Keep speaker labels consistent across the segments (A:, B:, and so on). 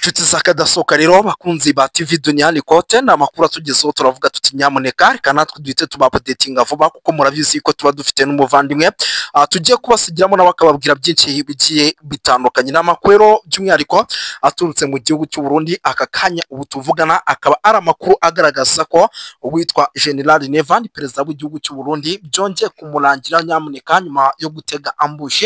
A: Inshuti z'akadasohoka rero, bakunzi ba TV Duniani Kote, ni amakuru atugezeho, turavuga tuti nyamuneka reka natwe duhite tuba updatinga vuba, kuko murabizi ko tuba dufite n'umuvandimwe tugiye kubasigiramo, nawe akababwira byinshi bigiye bitandukanye. Ni amakuru rero by'umwihariko aturutse mu gihugu cy'u Burundi aka kanya ubu tuvugana, akaba ari amakuru agaragaza ko uwitwa General Neva ni perezida w'igihugu cy'u Burundi byongeye kumurangira, nyamuneka, nyuma yo gutega ambush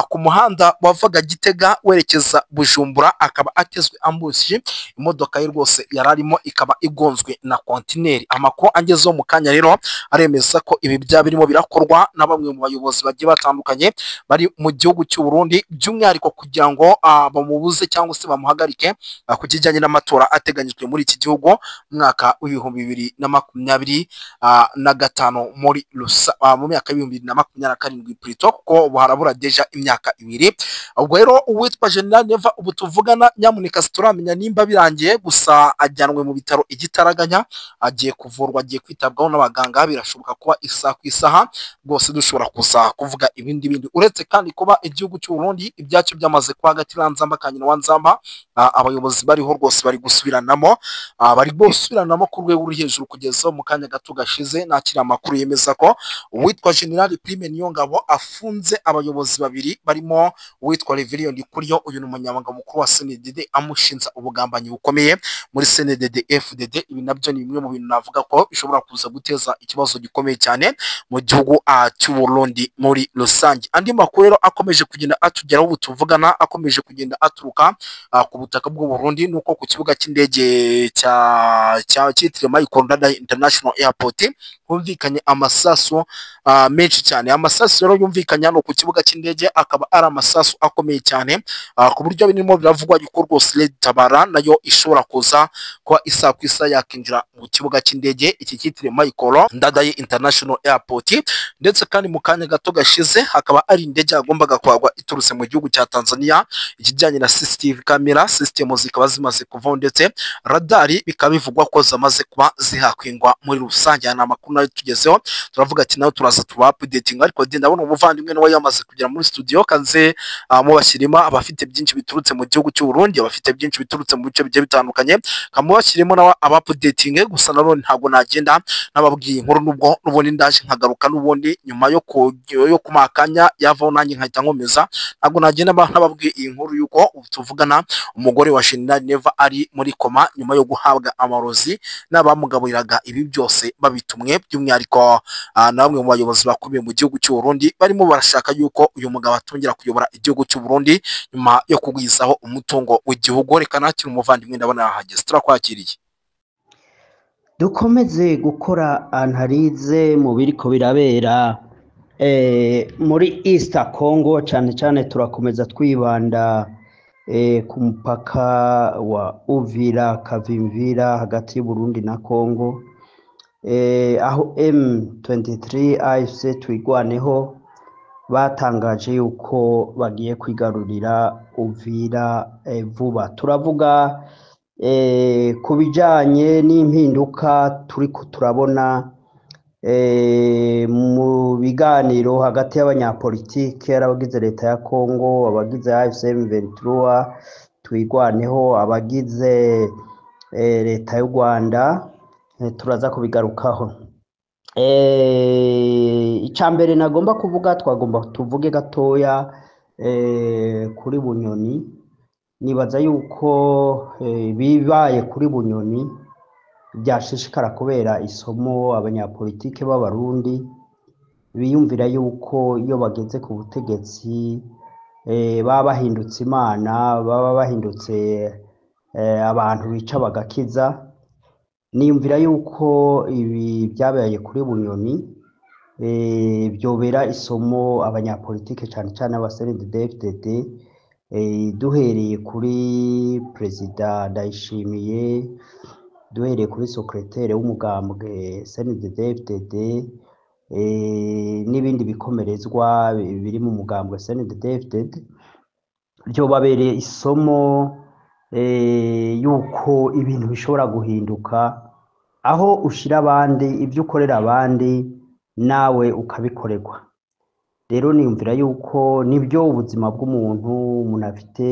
A: ku muhanda wavaga Gitega werekeza Bujumbura, akaba atezwe ambush, imodoka ye rwose yari arimo ikaba igonzwe na kontineri. Amakuru angezeho mu kanya rero aremeza ko ibi byaba birimo birakorwa na bamwe mu bayobozi bagiye batandukanye bari mu gihugu cy'u Burundi, by'umwihariko kugira ngo bamubuze cyangwa se bamuhagarike ku kijyanye n'amatora ateganyijwe muri iki gihugu mu mwaka w'2025 muri mu myaka w'2027 plutôt, kuko ubu harabura déjà imyaka 2. Ubwo rero uwitwa General Neva ubu tuvugana, nyamuneka, turamenya nimba birangiye, gusa ajyanwe mu bitaro igitaraganya, agiye kuvurwa, agiye kwitabwaho n'abaganga. Birashoboka kuba isaha ku isaha rwose dushobora kuza kuvuga ibindi bindi. Uretse kandi kuba igihugu cy'u Burundi ibyacyo byamaze kuba hagati ya Nzamba kanyina wa Nzamba, abayobozi bariho rwose bari gusubiranamo, bari gusubiranamo ku rwego ruri hejuru. Kugeza mu kanya gato gashize nakira amakuru yemeza ko uwitwa General Prime Niyongabo afunze abayobozi babiri, barimo uwitwa Reverien Ndikuriyo, uyu ni umunyamabanga mukuru wa CNDD, amushinja ubugambanyi bukomeye muri CNDD FDD. Ibi nabyo ni bimwe mu bintu navuga ko bishobora kuza guteza ikibazo gikomeye cyane mu gihugu cy'u Burundi muri rusange. Andi makuru rero akomeje kugenda atugeraho ubu tuvugana, akomeje kugenda aturuka ku butaka bw'u Burundi, nuko ku kibuga cy'indege cya cyitiriwe Michael Ndadaye International Airport humvikanye amasasu menshi cyane. Amasasu rero yumvikanye hano ku kibuga cy'indege akaba ari amasasu akomeye cyane, ku buryo birimo biravugwa yuko rwose Red Tabara nayo ishobora kuza kuba isaha ku isaha yakinjira mu kibuga cy'indege iki cyitiriwe Michael Ndadaye International Airport. Ndetse kandi mu kanya gato gashize hakaba ari indege yagombaga kwagwa iturutse mu gihugu cya Tanzania, ikijyanye na CCTV camera system zikaba zimaze kuvaho, ndetse radari bikaba bivugwa ko zamaze kuba zihakwingwa muri rusange. Aya ni amakuru nayo tugezeho, turavuga ati nayo turaza tuba updating. Ariko ndabona umuvandimwe nawe yamaze kugera muri studio, kanze mubashyirimo abafite byinshi biturutse mu gihugu cy'u Burundi, abafite byinshi biturutse mu bice bigiye bitandukanye, kamubashyirimo nawe aba updating. Gusa nanone ntabwo nagenda nababwiye inkuru, nubwo n'ubundi ndaje nkagaruka n'ubundi nyuma yo kumakanya yavaho nanjye nkahita nkomeza. Ntabwo nagenda nababwiye iyi nkuru yuko ubu tuvugana umugore wa General Neva ari muri koma nyuma yo guhabwa amarozi n'abamugaburiraga, ibi byose babitumwe by'umwihariko na bamwe mu bayobozi bakomeye mu gihugu cy'u Burundi, barimo barashaka yuko uyu mugabo atongera kuyobora igihugu cy'u Burundi nyuma yo kugwizaho umutungo w'igihugu. Reka nakira umuvandimwe, ndabona yahageze, turakwakiriye.
B: Dukomeze gukora analyse mu biriko birabera muri East Congo, cyane cyane turakomeza twibanda ku mupaka wa Uvira Kavimvira hagati y'u Burundi na Congo, aho M23 AFC Twigwaneho batangaje yuko bagiye kwigarurira Uvira vuba. Turavuga ku bijanye n'impinduka turiko turabona mu biganiro hagati y'abanyapolitike, ari abagize leta ya Congo, abagize AFC M23 Twigwaneho, abagize leta y'u Rwanda. Turaza kubigarukaho. Icya mbere nagomba kuvuga, twagomba tuvuge gatoya kuri Bunyoni. Nibaza yuko bibaye kuri Bunyoni byashishikara kubera isomo abanyapolitike b'Abarundi biyumvira yuko iyo bageze ku butegetsi baba bahindutse imana, baba bahindutse abantu bica bagakiza. Niyumvira yuko ibi byabaye kuri Bunyoni byobera isomo abanyapolitike, cyane cyane aba CNDD-FDD, duhereye kuri perezida Ndayishimiye, duhereye kuri secrétaire w'umugambwe CNDD-FDD, n'ibindi bikomerezwa biri mu mugambwe CNDD-FDD. Byobabereye isomo yuko ibintu bishobora guhinduka, aho ushira abandi, ibyo ukorera abandi nawe ukabikorerwa. Rero niyumvira yuko nibyo ubuzima bw'umuntu, umuntu afite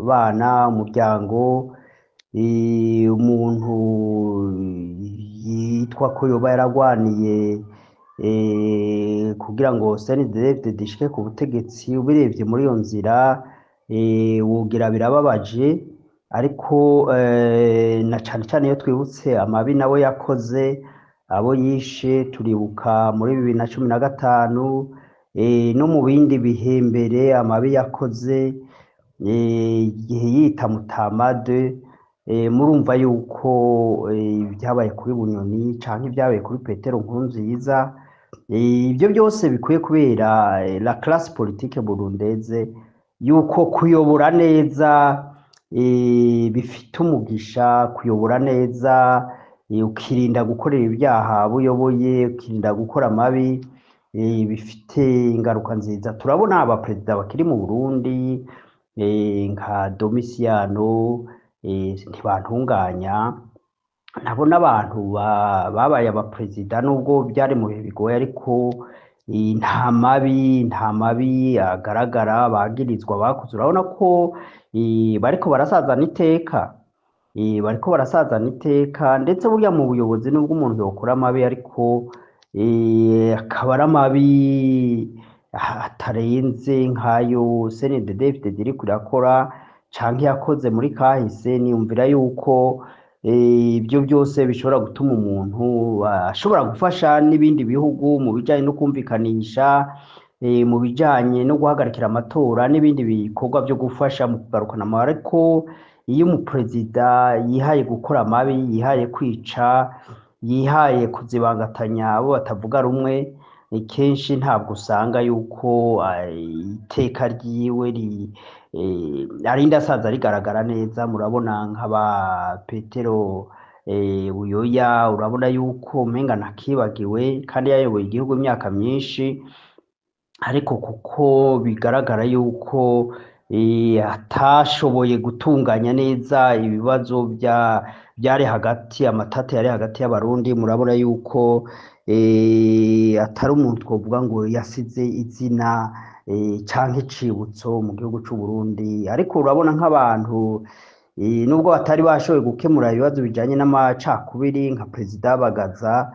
B: abana, umuryango, umuntu yitwa ko yoba yaragwaniye kugira ngo CNDD-FDD ishike ku butegetsi, ubirebye muri iyo nzira wogira birababaje, ariko na cane cane iyo twibutse amabi nawe yakoze, abo yishe, turibuka muri 2015 no mu bindi bihe mbere amabi yakoze igihe yita Mutamade, murumva yuko ibyabaye kuri Bunyoni canke ibyabaye kuri Petero Nkurunziza, ibyo byose bikwiye kubera la classe politique burundaise yuko kuyobora neza bifite umugisha, kuyobora neza ukirinda gukorera ibyaha abo uyoboye, ukirinda gukora amabi, bifite ingaruka nziza. Turabona abaperezida bakiri mu Burundi nka Domiciano Ntibantunganya, nabo n'abantu babaye abaperezida nubwo byari mu bihe bigoye, ariko nta mabi agaragara bagirizwa bakoze. Urabona ko bariko barasazana iteka, bariko barasazana iteka. Ndetse burya mu buyobozi nubwo umuntu yokora amabi, ariko akaba ari amabi atarenze nk'ayo CNDD-FDD iriko irakora canke yakoze muri kahise, niyumvira yuko ibyo byose bishobora gutuma umuntu ashobora gufasha n'ibindi bihugu mu bijanye no kumvikanisha, mu bijanye no guhagarikira amatora n'ibindi bikorwa byo gufasha mu kugarukana amahoro. Ariko iyo umuperezida yihaye gukora amabi, yihaye kwica, yihaye kuzibangatanya abo batavuga rumwe, kenshi ntabwo usanga yuko iteka ryiwe arinda asaza rigaragara neza. Murabona nk'aba Petero Buyoya, urabona yuko umenga ntakibagiwe kandi yayoboye igihugu imyaka myinshi, ariko kuko bigaragara yuko atashoboye gutunganya neza ibibazo byari hagati, amatati yari hagati y'Abarundi, murabona yuko atari umuntu twovuga ngo yasize izina canke icibutso mu gihugu c'u Burundi. Ariko urabona nk'abantu nubwo batari bashoboye gukemura ibibazo bijanye n'amacakubiri nka Perezida Bagaza,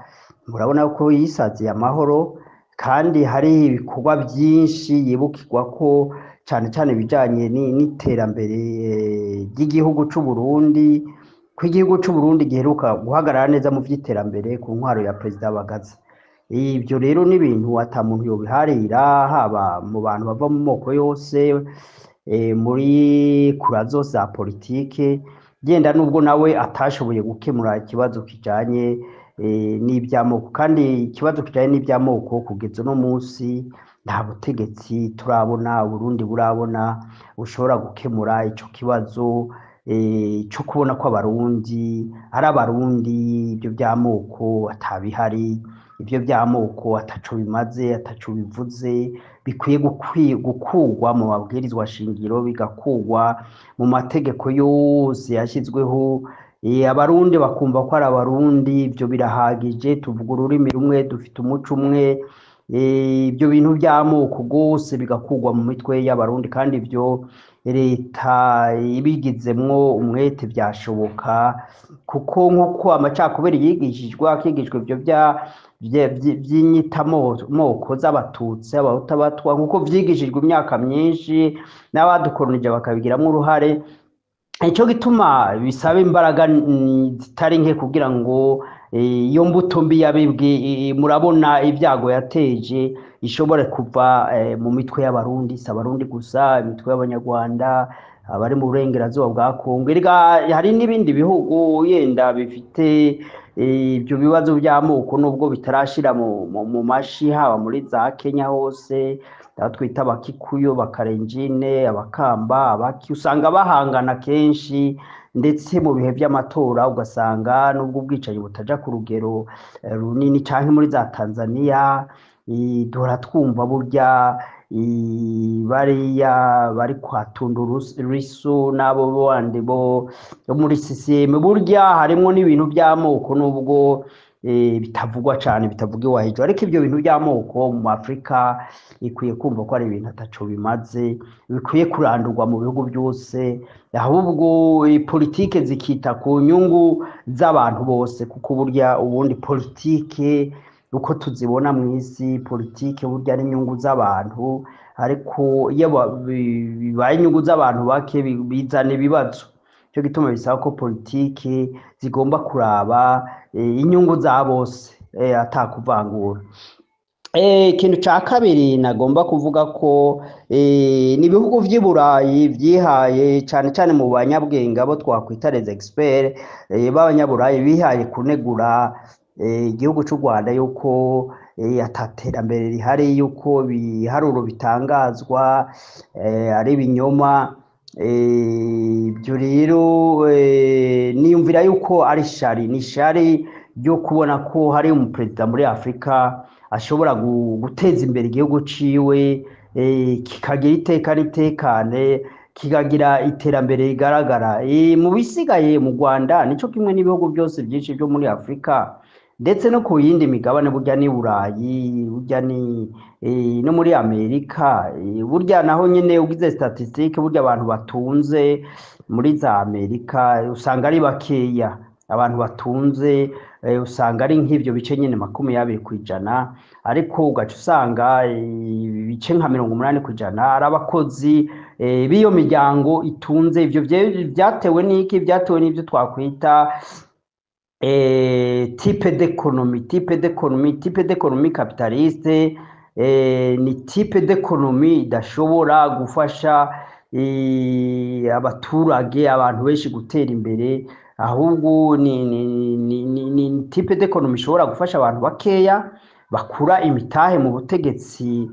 B: murabona ko yisaziye amahoro, kandi hari ibikorwa byinshi yibukirwa ko cane cane ibijanye n'iterambere ry'igihugu c'u Burundi, ko igihugu c'u Burundi giheruka guhagarara neza mu vy'iterambere ku ntwaro ya Perezida Bagaza. Ibyo rero ni ibintu ata muntu yobiharira, haba mu bantu bava mu moko yose, muri kura zose za politike, genda nubwo nawe atashoboye gukemura ikibazo kijanye n'ivy'amoko. Kandi ikibazo kijanye n'ivy'amoko kugeza uno munsi nta butegetsi turabona Burundi burabona bushobora gukemura ico kibazo co kubona ko Abarundi ari Abarundi, ibyo by'amoko atabihari, ibyo by'amoko ataco bimaze, ataco bivuze, bikwiye gukugwa mu mabwirizwa shingiro, bigakugwa mu mategeko yose yashyizweho, Abarundi bakumva ko ari Abarundi, ibyo birahagije, tuvuga ururimi rumwe, dufite umuco umwe, ibyo bintu by'amoko rwose bigakugwa mu mitwe y'Abarundi. Kandi ibyo leta ibigizemwo umwete byashoboka, kuko nk'uko amacakubiri yigishijwe, akigishwa ibyo by'inyitamoko z'Abatutsi, Abahutu, Abatwa, nk'uko vyigishijwe imyaka myinshi n'abadukoronije bakabigiramwo uruhare. Ico gituma bisaba imbaraga zitari nke kugira ngo iyo mbuto mbi yabibwe, murabona ibyago yateje, ishobore kuva mu mitwe y'Abarundi. Si Abarundi gusa, imitwe y'Abanyarwanda abari mu burengerazuba bwa Kongo, erega hari n'ibindi bihugu yenda bifite ibyo bibazo by'amoko nubwo bitarashira mu mashi, haba muri za Kenya hose, aho twita Abakikuyo, Bakarenjine, Abakamba, Abaki, usanga bahangana kenshi, ndetse mu bihe by'amatora ugasanga nubwo ubwicanyi butaja ku rugero runini, canke muri za Tanzania duhora twumva burya bariya bari kwa Tundu Lissu n'abo bandi bo muri CCM, burya harimwo n'ibintu by'amoko nubwo bitavugwa cane, bitavugiwa hejuru. Ariko ivyo bintu vy'amoko mu Afrika ikwiye kumva ko ari ibintu ataco bimaze, bikwiye kurandurwa mu bihugu byose, ahubwo politike zikita ku nyungu z'abantu bose, kuko burya ubundi politike uko tuzibona mw'isi, politike burya ari inyungu z'abantu, ariko iyo bibaye inyungu z'abantu bake bizana ibibazo. Nico gituma bisaba ko politike zigomba kuraba inyungu za bose atakuvangura. Ikintu ca kabiri nagomba kuvuga ko ni ibihugu vy'i Burayi vyihaye, cane cane mu banyabwenge abo twakwita les experts b'abanyaburayi, bihaye kunegura igihugu c'u Rwanda yuko ata terambere rihari, yuko ibiharuro bitangazwa ari ibinyoma. Ibyo rero niyumvira yuko ari shari, ni shari ryo kubona ko hari umuperezida muri Afrika ashobora guteza imbere igihugu ciwe, kikagira iteka n'itekane, kikagira iterambere rigaragara. Mu bisigaye mu Rwanda nico kimwe n'ibihugu byose byinshi byo muri Afrika, ndetse no ku yindi migabane, burya ni Burayi, burya ni no muri Amerika. Burya naho nyene ugize statistique, burya abantu batunze muri za Amerika usanga ari bakeya. Abantu batunze usanga ari nk'ivyo bice nyene 20%, ariko ugaca usanga ibice nka 80% ari abakozi b'iyo miryango itunze. Ivyo vyatewe n'iki? Vyatewe n'ivyo twakwita type d'économie capitaliste. Ni type d'économie idashobora gufasha abaturage, abantu benshi gutera imbere, ahubwo ni type d'économie ishobora gufasha abantu bakeya bakura imitahe mu butegetsi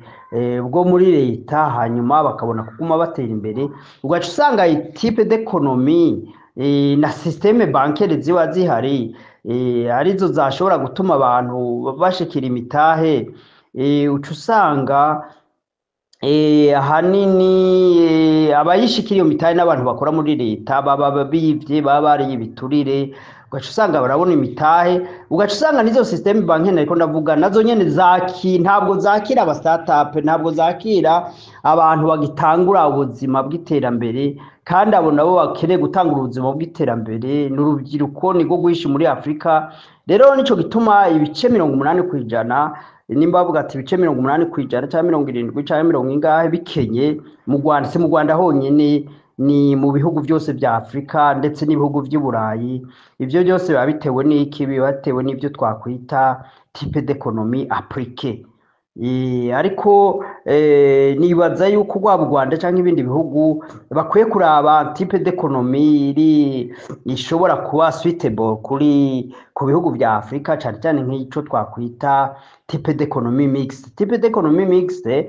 B: bwo muri leta, hanyuma bakabona kuguma batera imbere. Ugaca usanga type d'économie na système bancaire ziba zihari arizo zashobora gutuma abantu bashikira imitahe. Uca usanga ahanini abayishikira iyo mitahe n'abantu bakora muri leta baba bivye, baba bariye ibiturire, ugaca usanga barabona imitahe. Ugaca usanga n'izo système bancaire nariko ndavuga nazo nyene ntabwo zakira aba startup, ntabwo zakira abantu bagitangura ubuzima bw'iterambere, kandi abo nabo bakeneye gutangura ubuzima bw'iterambere ni urubyiruko, nirwo rwinshi muri Afurika. Rero nico gituma ibice 80%, nimba bavuga ati ibice 80% canke 70 canke mirongo ingahe bikenye mu Rwanda, si mu Rwanda honyene, ni mu bihugu byose vya Afurika ndetse n'ibihugu vy'i Burayi. Ivyo byose biba bitewe n'iki? Biba bitewe n'ivyo twakwita type d'économie appliquée. Ariko nibaza yuko rwaba u Rwanda canke ibindi bihugu bakwiye kuraba type d'économie iri ishobora kuba suitable ku bihugu vya Afurika, cane cane nk'ico twakwita type d'économie mixte. Type d'économie mixte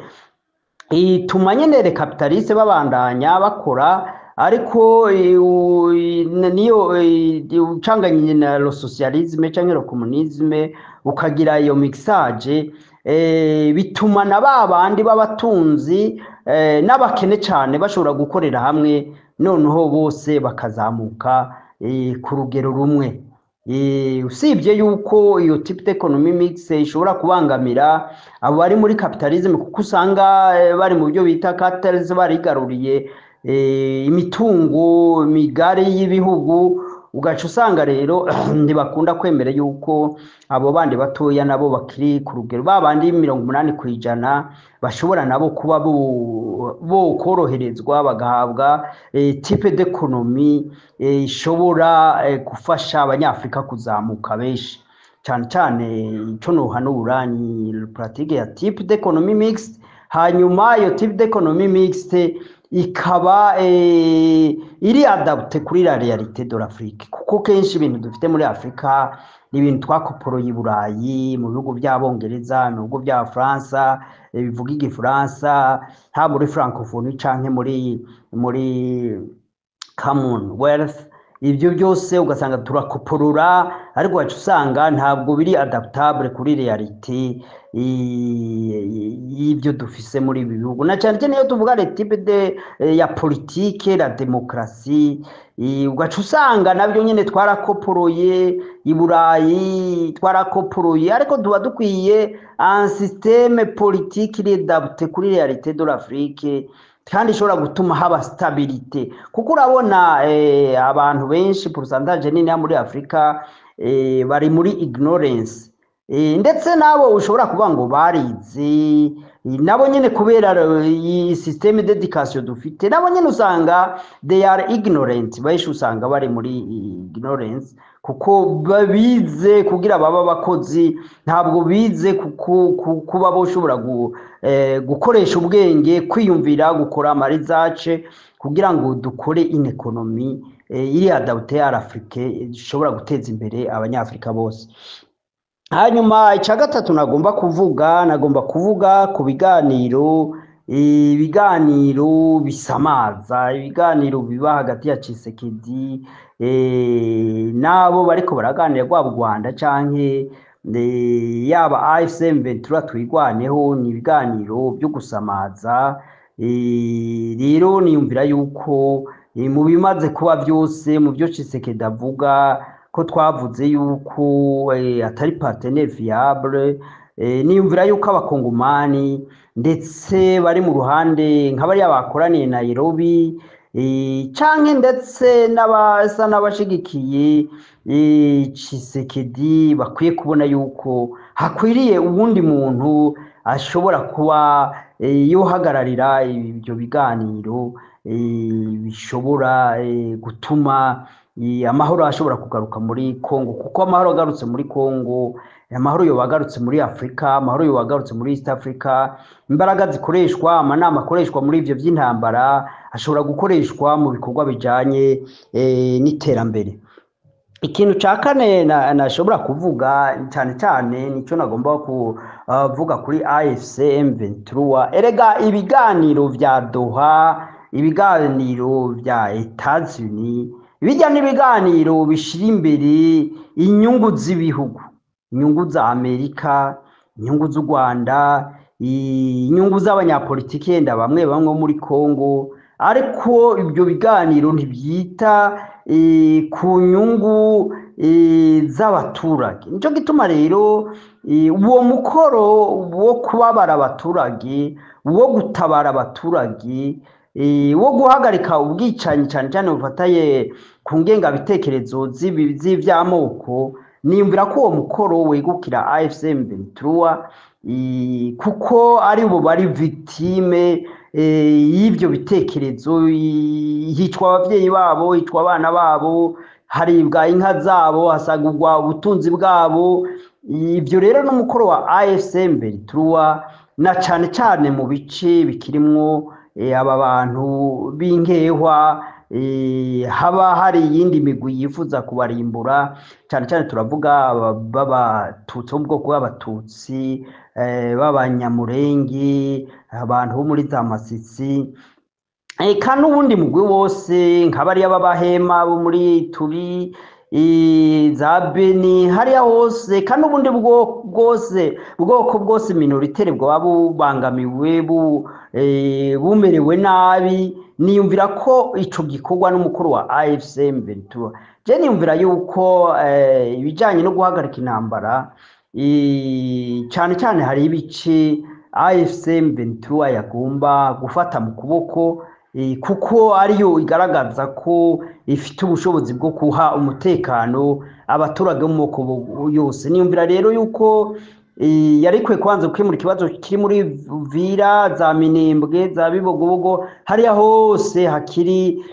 B: ituma nyene les capitalistes babandanya bakora, ariko niyo ucanganye na le socialisme canke le communisme, ukagira iyo mixage, bituma na ba bandi b'abatunzi n'abakene cane bashobora gukorera hamwe, noneho bose bakazamuka ku rugero rumwe. Usibye yuko iyo type d'économie mixte ishobora kubangamira abo bari muri capitalisme, kuko usanga bari mu byo bita cartels, barigaruriye imitungo migari y'ibihugu. Ugaca usanga rero ntibakunda kwemera yuko abo bandi batoya nabo bakiri ku rugero ba bandi 80% bashobora nabo kuba bo koroherezwa, bagahabwa type d'économie ishobora gufasha abanyafrika kuzamuka benshi. Cane cane ico nohanura ni pratique ya type d'économie mixte, hanyuma iyo type d'économie mixte ikaba iri adaptée kuri la réalité de l'Afrique, kuko kenshi ibintu dufite muri Afrika ni ibintu twakoporoye i Burayi, mu bihugu by'Abongereza, mu bihugu by'Abafaransa bivuga igifaransa, haba muri francophonie canke muri Commonwealth. Ibyo byose ugasanga turakoporora, ariko wacu usanga ntabwo biri adaptable kuri réalité y'ibyo dufise muri ibi bihugu, na cyane cyane iyo tuvuga le type de ya politique, la démocratie, ugaca usanga nabyo nyine twarakoporoye i Burayi, twarakoporoye, ariko tuba dukwiye un système politique iri adapté kuri réalité de l'Afrique kandi ishobora gutuma haba stabilité, kuko urabona abantu benshi, pourcentage nini ya muri Afrika, bari muri ignorance, ndetse nabo ushobora kuvuga ngo barize, nabo nyine kubera iyi système d'éducation dufite, nabo nyine usanga they are ignorant. Benshi usanga bari muri ignorance kuko bize kugira babe abakozi, ntabwo bize kuba boshobora gukoresha ubwenge, kwiyumvira, gukora ama research kugira ngo dukore une économie iri adaptée à l'Afrique, ishobora guteza imbere Abanyafrika bose. Hanyuma icya gatatu nagomba kuvuga ku biganiro, ibiganiro bisamaza, ibiganiro biba hagati ya Tshisekedi n'abo bariko baraganira, rwaba u Rwanda canke yaba AFC M23 Twigwaneho, ni ibiganiro byo gusamaza. Rero niyumvira yuko mu bimaze kuba byose, mu byo Tshisekedi avuga ko twavuze yuko atari partenaire fiable, niyumvira yuko Abakongomani ndetse bari mu ruhande nka bariya bakoraniye Nairobi, canke ndetse n'abasa n'abashigikiye Tshisekedi, bakwiye kubona yuko hakwiriye uwundi muntu ashobora kuba yohagararira ibyo biganiro bishobora gutuma amahoro ashobora kugaruka muri Congo, kuko amahoro agarutse muri Congo, amahoro yoba agarutse muri Afurika, amahoro yoba agarutse muri East Africa. Imbaraga zikoreshwa, amanama akoreshwa muri ivyo vy'intambara ashobora gukoreshwa mu bikorwa bijanye n'iterambere. Ikintu ca kane nashobora kuvuga cyane cyane, nico nagomba kuvuga kuri AFC M23. Erega ibiganiro vya Doha, ibiganiro vya Etats-Unis, bijya n'ibiganiro bishira imbere inyungu z'ibihugu, inyungu za Amerika, inyungu z'u Rwanda, inyungu z'abanyapolitiki yenda bamwe bamwe bo muri Congo, ariko ibyo biganiro ntibyita ku nyungu z'abaturage. Nico gituma rero uwo mukoro wo kubabara abaturage, wo gutabara abaturage, wo guhagarika ubwicanyi cyane cyane bufataye ku ngengabitekerezo z'ivy'amoko, niyumvira ko uwo mukoro wegukira AFC M23, kuko ari bo bari victime y'ivyo bitekerezo. Hicwa abavyeyi babo, hicwa abana babo, haribwa inka zabo, hasagurwa ubutunzi bwabo. Ivyo rero n'umukoro wa AFC M23, na cane cane mu bice bikirimwo aba bantu b'inkehwa, haba hari iyindi migwi yifuza kubarimbura. Cane cane turavuga b'Abatutsi, bo mu bwoko bw'Abatutsi, b'Abanyamurenge, abantu bo muri za Masisi, eka n'uwundi mugwi wose nka bariya b'Abahema bo muri Turi, za Beni, hariya hose, eka n'ubundi bwose bwoko bwose minoritaire bwaba bubangamiwe, bumerewe nabi. Niyumvira ko ico gikorwa n'umukuru wa AFC M23. Je niyumvira yuko ibijanye no guhagarika intambara, cane cane hari ibice AFC M23 yagomba gufata mu kuboko, kuko ariyo igaragaza ko ifite ubushobozi bwo kuha umutekano abaturage bo mu moko yose. Niyumvira rero yuko yari ikwiye kubanza gukemura ikibazo kiri muri Uvira, za Minembwe, za Bibogobogo, hariya hose hakiri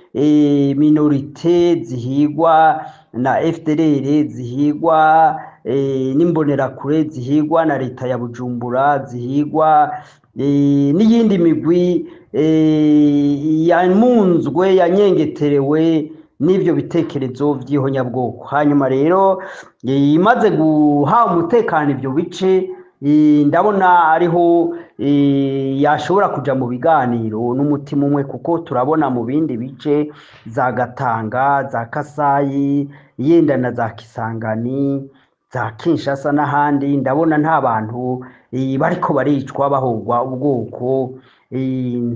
B: minorité zihigwa na FDLR, zihigwa n'Imbonerakure, zihigwa na leta ya Bujumbura, zihigwa n'iyindi migwi yamunzwe, yanyengeterewe n'ivyo bitekerezo vy'ihonyabwoko. Hanyuma rero imaze guha umutekano ivyo bice, ndabona ariho yashobora kuja mu biganiro n'umutima umwe, kuko turabona mu bindi bice za Gatanga, za Kasayi, yenda na za Kisangani, za Kinshasa n'ahandi, ndabona nta bantu bariko baricwa bahogwa ubwoko,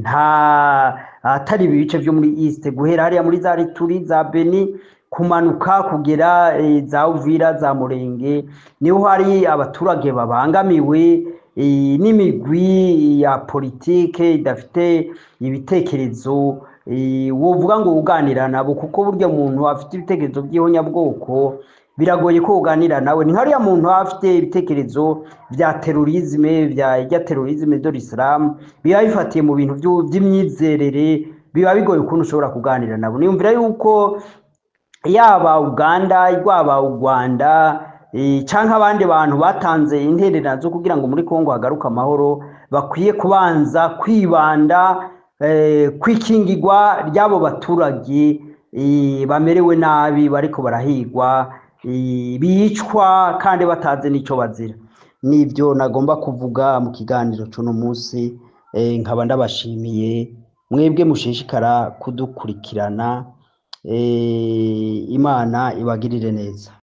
B: nta atari ibi bice vyo muri East, guhera hariya muri za Rituri, za Beni, kumanuka kugera za Uvira, za Murenge, niho hari abaturage babangamiwe n'imigwi ya politike idafite ibitekerezo wovuga ngo uganira nabo, kuko burya muntu afite ibitekerezo by'ihonyabwoko biragoye ko uganira nawe. Ni hariya muntu afite ibitekerezo vya terrorisme, vya terrorisme de l'islam, biba bifatiye mu bintu vy'imyizerere, biba bigoye ukuntu ushobora kuganira nabo. Niyumvira yuko yaba Uganda, rwaba u Rwanda, canke abandi bantu batanze intererano zo kugira ngo muri Kongo hagaruke amahoro, bakwiye kubanza kwibanda kwikingirwa ry'abo baturage bamerewe nabi, bariko barahigwa, bicwa kandi batazi n'ico bazira. Nivyo nagomba kuvuga mu kiganiro c'uno munsi, nkaba ndabashimiye mwebwe mushishikara kudukurikirana. Imana ibagirire neza.